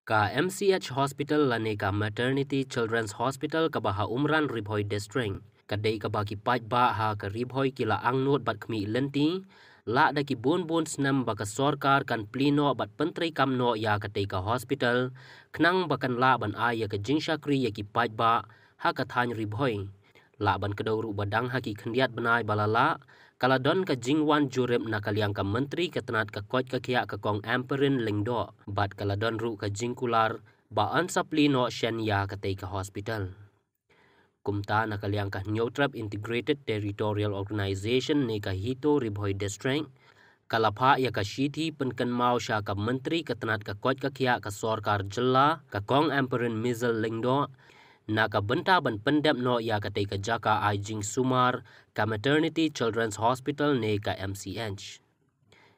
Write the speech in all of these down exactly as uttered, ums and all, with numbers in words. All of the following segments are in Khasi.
Ka M C H Hospital lane ka Maternity Children's Hospital kaba ha Umran, Ri Bhoi District, ka dei kaba ki paidbah ha ka Ri Bhoi ki la angnud bad khmih lynti, lah da ki bun bun snem ba ka sorkar kan plie noh bad pyntreikam noh ïa katei ka hospital, khnang ba kan lah ban ai ïa ka jingshakri ïa ki paidbah ha ka thaiñ Ri Bhoi. Lah ban kdew ruh ba dang ha ki khyndiat bnai ba la lah, ka la don ka jingwan jurip na ka liang ka Myntri ka tnat ka koit ka khiah ka Kong Ampareen Lyngdoh, bad ka la don ruh ka jingkular ba yn sa plie noh shen ïa katei ka hospital. Kumta na ka liang ka Hynñiewtrep Integrated Territorial Organization ne ka HITO Ri Bhoi District, ka la phah ïa ka shithi pynkynmaw sha ka Myntri ka tnat ka koit ka khiah ka sorkar jylla ka Kong Ampareen Mizel Lyngdoh, na ka bynta ban pyndep noh ïa katei ka jaka ai jingsumar ka Maternity Children's Hospital ne ka M C H.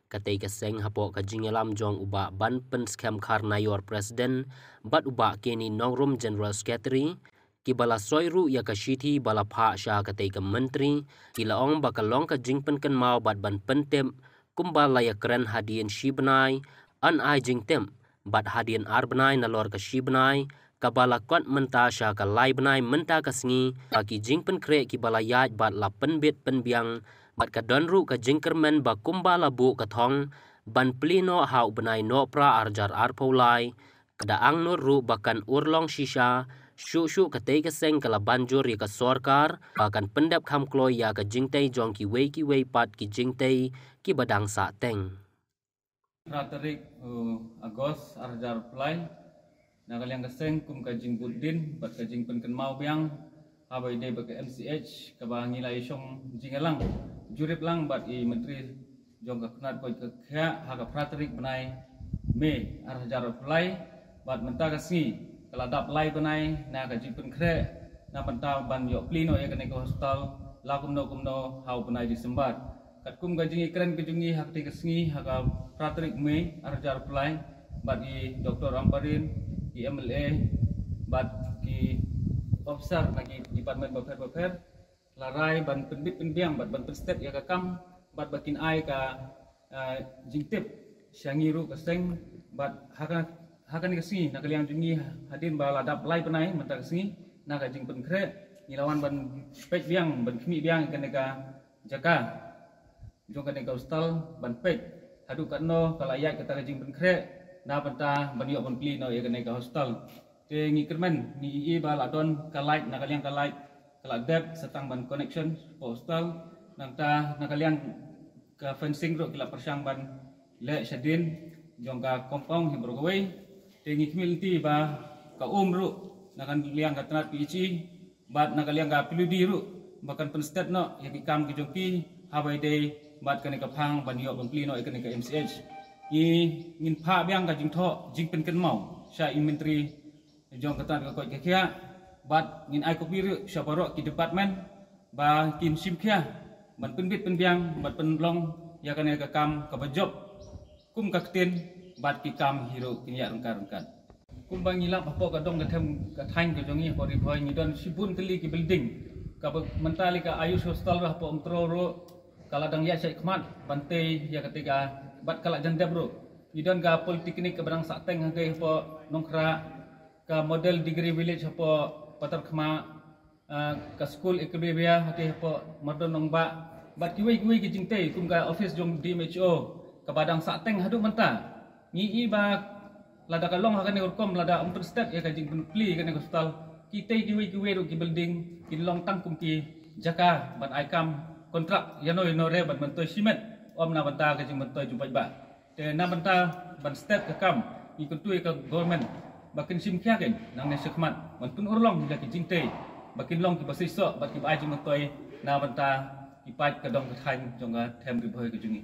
Katei ka seng hapoh ka jingïalam jong u Bah Banpynskhem Kharnaior President bad u Bah Kenny Nongrum General Secretary, kiba la soi ruh ïa ka shithi ba la phah sha katei ka Myntri, ki la ong ba ka long ka jingpynkynmaw bad ban pyntip, kumba la ïakren hadien shi bnai, yn ai jingtip, bad hadien ar bnai nalor ka shi bnai, kaba la kot mynta sha ka lai bnai mynta ka sngi, ba ki jingpynkhreh kiba la ïaid bad la pynbit pynbiang, bad ka don ruh ka jingkyrmen ba kumba la buh ka thong ban plie noh ha u bnai Nohprah arhajar arphew lai, ka da angnud ruh ba kan urlong shisha, shuh shuh katei ka seng ka la ban jur ïa ka sorkar ba kan pyndep kham kloi ïa ka jingtei jong kiwei kiwei pat ki jingtei kiba dang sah teng. Phra tarik, uh, August, arhajar arphew lai, na ka liang ka seng kum ka jingbud dien bad ka jingpynkynmaw biang haba ïadei bad ka M C H, kaba ngi la ïashong jingïalang jurip lang bad i Myntri jong ka tnat koit ka khiah ha ka phra tarik bnai May, arhajar arphew lai, bad mynta ka sngi ka la dap lai bnai na ka jingpynkhreh na bynta ban ïoh plie noh ïa kane ka hospital la kumno kumno ha u bnai December. Katkum ka jingïakren ka jong ngi ha katei ka sngi ha ka phra tarik May, arhajar arphew lai, bad i Doktor Ampareen, i M L A, bad ki officer na ki department bapher bapher, la rai ban pynbit pynbiang bad ban pynstet ïa ka kam, bad ba kin ai ka, eh, jingtip sha ngi ruh ka seng, bad ha ka, ha kane ka sngi na ka liang jong ngi, hadien ba la dap lai bnai mynta ka sngi na ka jingpynkhreh, ngi la wan ban peit biang, ban khmih biang ïa kane ka jaka jong kane ka hospital, ban peit haduh katno ka la ïaid kata ka jingpynkhreh na bynta ban ïoh ban plie noh ïa kane ka hospital. Te ngi kyrmen, ngi ïohi ba la don ka light, na ka liang ka light ka la dep sa tang ban connection hapoh hospital, nangta na ka liang ka fencing ruh ki la pyrshang ban leh shadien jong ka compound hi baroh kawei. Te ngi khmih lynti ba ka um ruh na ka liang ka tnat P H E bad na ka liang ka P W D ruh ba kan pynstet noh ïa ki kam ki jong ki haba ïadei bad kane ka phang ban ïoh ban plie noh ïa kane ka M C H. Ngi, ngin phah biang ka jingthoh jingpynkynmaw sha i Myntri jong ka tnat ka koit ka khiah, bad ngin ai copy ruh sha baroh ki department ba kin shim khia ban pynbit pynbiang bad pynlong ïa kane ka kam kaba jop kum ka ktien, bad ki kam hi ruh kin ïaid ryngkat ryngkat. Kumba ngi lap hapoh ka dong ka them ka thaiñ ka jong ngi hapoh Ri Bhoi, ngi don shibun tylli ki building, kaba mynta lei ka Ayush Hospital ruh hapoh Umtro ruh ka la dang ïaid shakhmat ban tei ïa katei ka, bad ka la jan dep ruh. Ngi don ka Polytechnic kaba dang sah teng ha kei hapoh Nongkhrah, ka Model Degree Village hapoh Patharkhmah, ah, ka skul Equilibria ha kei hapoh Mardon Nongbah, bad kiwei kiwei ki jingtei kum ka office jong D M H O kaba dang sah teng haduh mynta. Ngi ïohi ba lada ka long ha kane ka rukom, lada ym pynstet ïa ka jingpynplie ïa kane ka hospital, kitei kiwei kiwei ruh ki building kin long tang kum ki jaka ban ai kam kontrak ïano ïano re ban myntoi shimet, ym na bynta ka jingmyntoi jong paidbah. Te na bynta ban stet ka kam, ngi kyntu ïa ka government ba kin shim khia kein nangne shakhmat ban pynurlong ïa ki jingtei ba kin long kiba seisoh bad kiba ai jingmyntoi na bynta ki paid ka dong ka thaiñ jong ka them Ri Bhoi ka jong ngi.